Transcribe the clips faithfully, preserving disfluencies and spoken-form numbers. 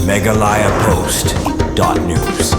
Meghalaya Post dot news.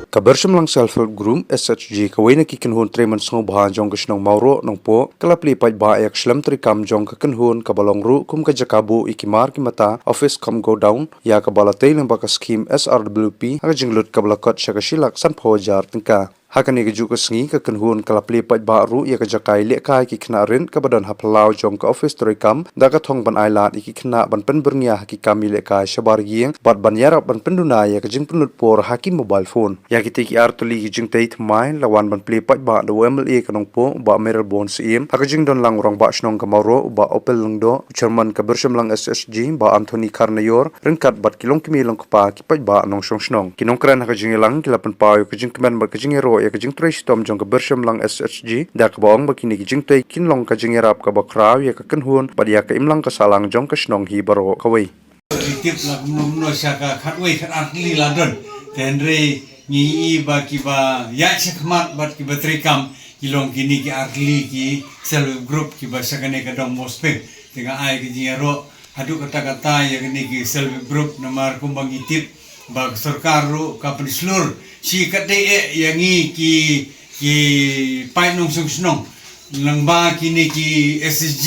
Ka Byrshemlang Self Help Group, S H G, kawei na ki kynhun trei mynsngew bha jong ka shnong Mawroh, Nongpoh, ka la plie paidbah ïa ka shlem treikam jong ka kynhun, kaba long ruh kum ka jaka buh ïa ki mar ki mata, office cum godown, ïa kaba la tei lyngba ka skhim S R W P ha ka jinglut kaba la kot sha ka shi lak sanphew hajar tyngka. Ha kane kajuh ka sngi, ka kynhun ka la plie paidbah ruh ïa ka jaka ïalehkai ki khynnah rit kaba don ha phyllaw jong ka office treikam, da ka thong ban ailad ïa ki khynnah ban pynbyrngia ha ki kam ïalehkai shabar ïing, bad ban ïarap ban pynduna ïa ka jingpynlut por ha ki mobile phone. Ïa kitei ki ar tylli ki jingtei thymmai la wan ban plie paidbah da u M L A ka Nongpoh, Bah Mayralborn Syiem, ha ka jingdon lang u Rangbah Shnong ka Mawroh, Bah Opel Lyngdoh, u Chairman ka Byrshemlang S H G, Bah Anthony Kharnaior, ryngkat bad ki longkmie longkpa ki paidbah nongshong shnong. Ki nongkren ha ka jingïalang ki la pynpaw ïa ka jingkmen bad ka jingïaroh ïa ka jingtrei shitom jong ka Byrshemlang S H G, da kaba ong ba kine ki jingtei kin long ka jingïarap kaba khraw ïa ka kynhun bad ïa ka imlang ka sahlang jong ka shnong hi baroh kawei. Ki tip la kumno kumno sha ka khatwei khatar tylli la don. Te hynrei ngi i ba kiba ïaid shakhmat bad kiba treikam ki long kine ki ar tylli ki self help group kiba sha kane ka dong Mawspeng. Te nga ai ka jingïaroh haduh katta katta ïa kine ki self help group, namar kumba ngi tip ba ka sorkar ruh ka pynshlur shi katdei eh ïa ngi ki, ki paid nongshong shnong lyngba kine ki S H G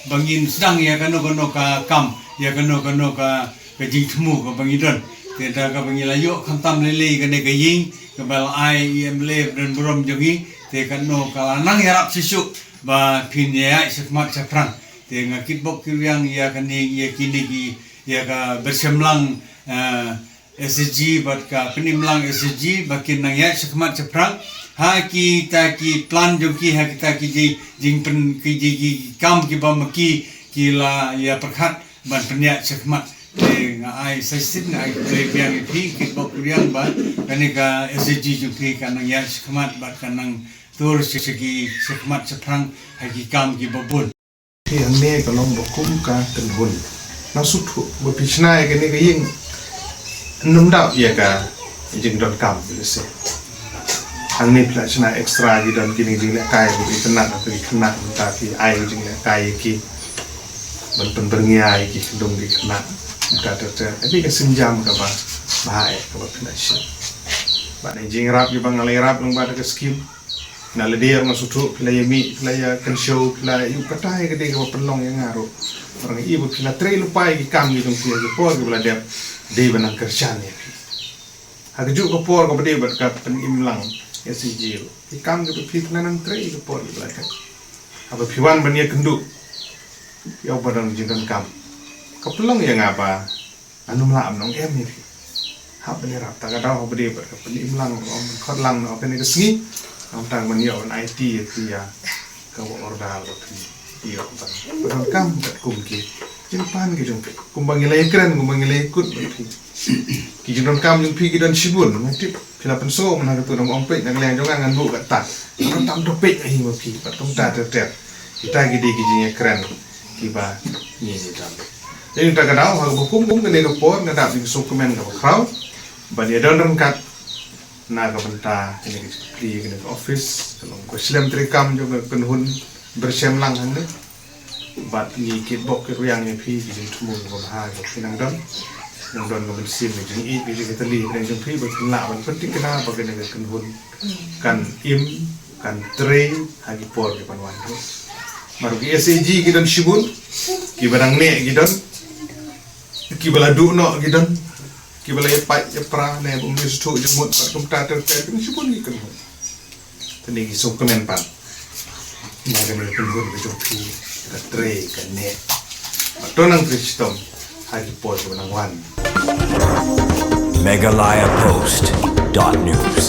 ba ngin sdang ïa kano kano ka kam, ïa kano kano ka, ka jingthmu kaba ngi don. Te da kaba ngi la ïoh khamtam lei lei kane ka ïing kaba la ai i M L A ba don burom jong ngi, te kano ka la nang ïarap shisha ba phin ïaid shakhmat shaphrang. Te nga kitbok kitrwiang ïa kane, ïa kine ki, ïa ka Byrshemlang, eh, S H G bad ka Pynimlang S H G ba kin nang ïaid shakhmat shaphrang ha kita ki plan jong ki, ha kita ki ji-, jingpyn-, ki ji-, ki kam kiba ma ki ki la ïa pyrkhat ban pynïaid shakhmat. Te nga ai sa shisien, nga ai khublei biang ïa phi, kitbok kitrwiang ba kane ka S H G jong phi kan nang ïaid shakhmat bad kan nang tur sha ki shakhmat shaphrang ha ki kam kiba bun. Phi hangne ka long ba kum ka kynhun, nang sngewthuh ba phi shna ïa kane ka ïing, ym dap ïa ka jingdonkam, lehse hangne phi la shna extra, ki don kine ki jinglehkai ba phi pynat na ki khynnah, mynta phi ai ki jinglehkai ïa ki ban pynbyrngia ïa ki khyndong ki khynnah. Mynta ter ter, ïa ka sienjam kaba bha eh kaba phi la shim. Bad ïa ka jingïarap kiba nga la ïarap lyngba da ka skhim, na lade ruh nga sngewthuh phi la ïa mih, phi la ïa kynshew, phi la ïa, kata ïa ka dei kaba pynlong ïa nga ruh. Namar nga i ba phi la trei lypa ïa ki kam ki jong phi ha ki por kiba la dep, dei ban nang kyrshan ïa phi. Ha kajuh ka por kaba dei bad ka Pynimlang S H G ruh, ki kam kiba phi, phi la nang trei ha ki por kiba la dep. Haba phi wan ban ïakynduh ïa uba don jingdonkam, ka pynlong ïa nga ba ngan ym lah ban ong em ïa phi. Hap ban ïarap. Ta ka daw haba dei bad ka Pynimlang, ong ban khot lang noh kane ka sngi, ong tang ban ïoh ban aiti ïa phi ïa kaba order ba phi ïoh ban, ban donkam katkum ki jingpan ki jong phi. Kumba ngi la ïakren, kumba ngi la ïakut bad phi, ki jingdonkam jong phi ki don shibun. Nga tip phi la pynsngew mynta katto, nang ong peit na ka liang jong nga, ngan buh katta. Ngan tam to peit ahi ma phi bad kumta ter ter. Kita ki dei ki jingïakren kiba ngi ngi don. Te mynta ka daw, ha kaba kum kum kane ka por, nga dap ïa ka sngewkmen kaba khraw ban ïadon ryngkat na ka bynta kane ka jingplie kane ka office, ka long ka shlem treikam jong ka kynhun Byrshemlang hangne. Bad ngi kitbok kitrwiang ïa phi ki jingthmu kiba bha kiba phi nang don. Nang don ka mynsiem ka jingïeit ka jingkitkhlieh hapdeng jong phi ba phin lah ban pynthikna ba kane ka kynhun kan im, kan trei ha ki por ki ban wan ruh. Namar ki S H G ki don shibun, kiba dang neh ki don, kiba la duh noh ki don, kiba la ïapait ïapra ne bym ïasngewthuh jingmut bad kumta ter ter, ki don shibun ki kynhun. Te ngi sngewkmen pat ba kane ka kynhun ka jong phi ka trei ka neh. Bad to nang trei shitom ha ki por kiba nang wan. Meghalaya Post dot news.